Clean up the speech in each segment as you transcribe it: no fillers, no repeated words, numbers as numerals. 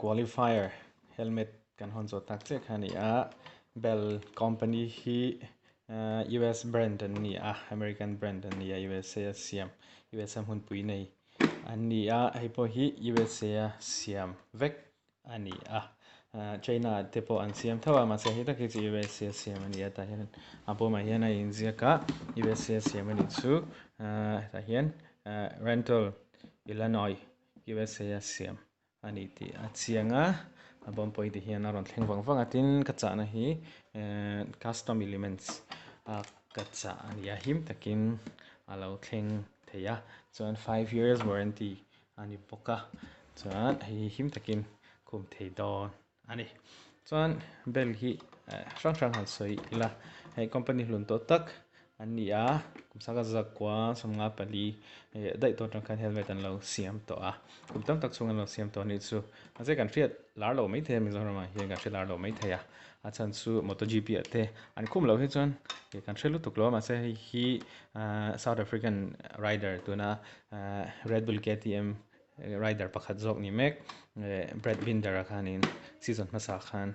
Qualifier helmet kan hawn zawh tak chiah kha a ni a, Bell company hi US brand an ni a, American brand an ni a, USA a siam USA hmunpui nei an ni a, hei pawh hi USA a siam vek a ni a, China ah te pawh an siam tho a, mahse hei tak hi chu USA siam a ni a, tah hian a bawmah hian a inziak a, USA siam a nih chu hetah hian Rental Illinois USA a siam a ni tih a chiang a, a bawm pawh hi ti hian a rawn thleng vang vang a, tin ka chahna hi custom elements a ka chah a ni a, him takin a lo thleng thei a, chuan five years warranty a ni bawk a chuan hei hi him takin khum thei dawn a ni chuan bel hi hrang hrang han sawi ila hei company hlun tawh tak an ni a kum sangha zakua sawmnga pali daih tawh atang khan helmet an lo siam tawh a kum tam tak chhung an lo siam tawh a nih chu mahse kan hriat lar lo maithei a Mizoram ah hian kan hre lar lo maithei a a chhan chu moto G P ah te an khum loh hi chuan kan hre lutuk lo a mahse hei hi South African rider tuna Red Bull KTM rider pakhat zawk ni mek Brad Binder a khanin season hmasa khan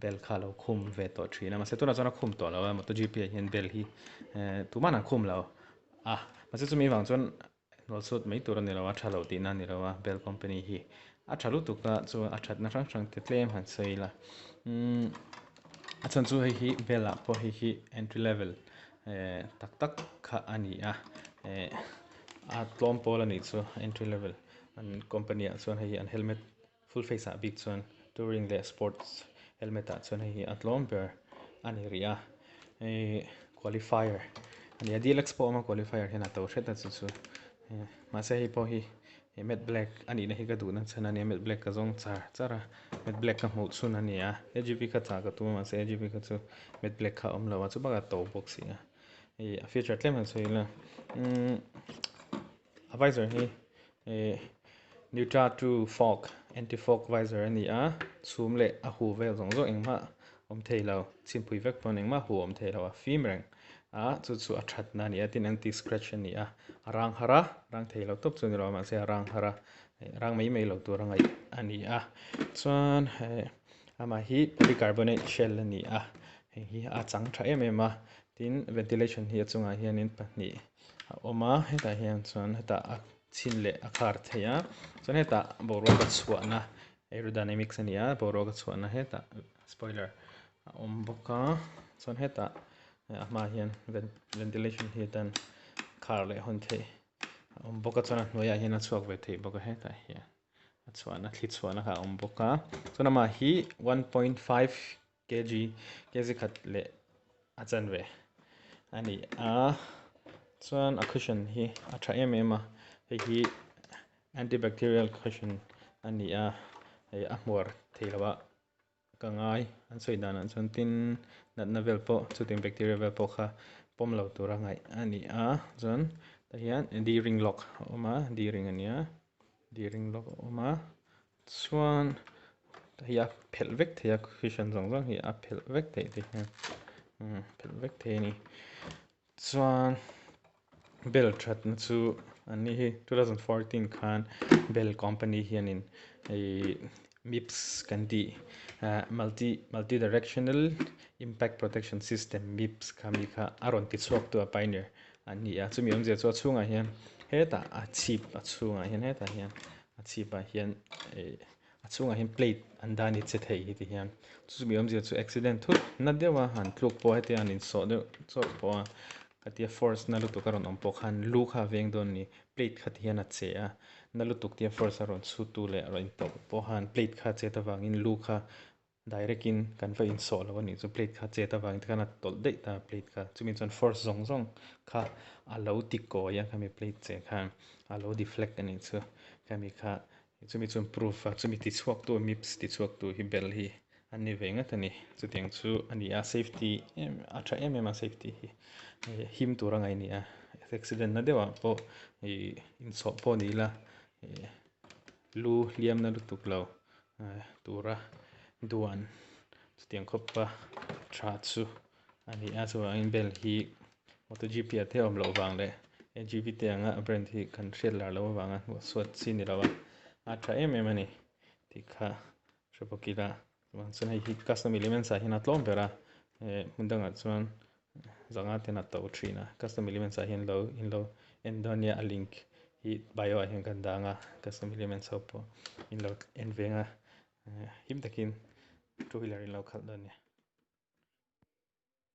bell kha lo khum ve tawh thin a mahse tunah chuan a khum tawh lo a MotoGP ah hian bell hi tuman an khum lo a mahse chumi vang chuan hnualsut mai tur a ni lo a tha lo tihna a ni lo a bell company hi a tha lutuk a chuan a thatna hrang hrang te tlem han sawi ila umm a chhan chu hei hi bell ah pawh hei hi entry level tak tak kha a ni a eh a tlawm pawl a nih chu entry level an company ah chuan hei hi an helmet full face ah bik chuan touring leh sports helmet ah chuan hei hi a tlawm ber a ni rih a hei qualifier a ni a deluxe pawh a awm a qualifier hian a to hret a chu chu mahse hei pawh hi He matte black a nihna hi ka duhna chhan a nia matte black ka zawng char char a matte black ka hmuh chhun a ni a agv kha chah ka tum a mahse agv kha chu matte black kha a awm lo a chu bakah a to bawk si a hei a feature tlem han sawi ila umm a visor hi ih neutra to fog anti fog visor a ni a chhum leh a huh vel zawng zawng engmah awm thei lo chhimpui vek pawn engmah huh awm thei lo a fim reng a chu chu a thatna a ni a tin anti scratch a ni a a rang har a rang thei lo tawp chu a ni lo mahse a rang har a rang mai mai lo tur a ngaih a ni a chuan hei amah hi polycarbonate shell a ni a hei hi a chang tha em em a tin ventilation hi a chungah hianin pahnih a awm a hetah hian chuan hetah a chhin leh a khar thei a chuan hetah boruak a chhuahna aerodynamics a ni a boruak a chhuahna hetah spoiler a awm bawk a chuan hetah a hmaah hian ventilation hi atan khar leh hawn theih a awm bawk a chuan a hnuaiah hian a chhuak ve thei bawk a hetah hian a chhuahna thli chhuahna kha a awm bawk a chuan amah hi 1.5 kg kg khat leh a chanve a ni a chuan a cushion hi a tha em em a hei hi antibacterial cushion a ni a hei a hmuar thei lo a. Ka ngai an sawi danah chuan tin natna vel pawh chutiang bacteria vel pawh kha pawm lo tura ngaih a ni a chuan tah hian D ring lock a awm a D ring a nia D ring lock a awm a chuan hei a phelh vek thei a cushion zawng zawng hi a phelh vek theih te hian phelh vek thei a ni chuan bell thatna chu an ni hi 2014 khan bell company hianin ih mips kan tih ah multi multi directional impact protection system mips kha mi kha a rawn ti chhuak tu a pioneer an ni a chumi awmzia chu a chhungah hian hetah a chhip a chhungah hian hetah hian a chhipah hian ih A chhungah hian plate an dah a ni che thei hi ti hian chu chumi awmzia chu accident thut na deuh a han tluk pawh hetia han insawh deuh chawrh pawh a khatia force na lutuk a rawn awm pawh khan lu kha a veng dawn a ni plate kha ti hian a che a na lutuk tia force a rawn chhut tu leh a rawn intawlh pawh khan plate kha a chet avangin lu kha direct in kan va insawh lo a nih chu plate kha chet avangin tikhan a tawlh daih ta plate kha chumi chuan force zawng zawng kha a lo ti kawi a khami plate che khan a lo deflect a nih chu khami kha chumi chuan proof a chumi ti chhuak tu mips ti chhuak tu hi bel hi an ni ve ngat a ni chutiang chu a ni a safety em a tha em em a safety hi him tur a ngaih a ni a accident na deuh ah pawh ih insawh pawh ni ila ih lu hliam na lutuk lo tura duan chutiang khawpa tha chu a ni a chuvangin bel hi MotoGP ah te a awm loh vang leh AGV te anga a brand hi kan hriat lar loh avanga hnuhsuat chi ni lo a a tha em em a ni tih kha. Hre bawk ila chuan chuan hei hi custom elements ah hian a tlawm ber a eh hmun dangah chuan zanga ten a to thin a custom elements ah hian lo in lo en dawn nia a link hi bio ah hian kan dah ang a custom elements ho pawh in lo en ve ang a him takin two wheeler in lo khalh dawn nia.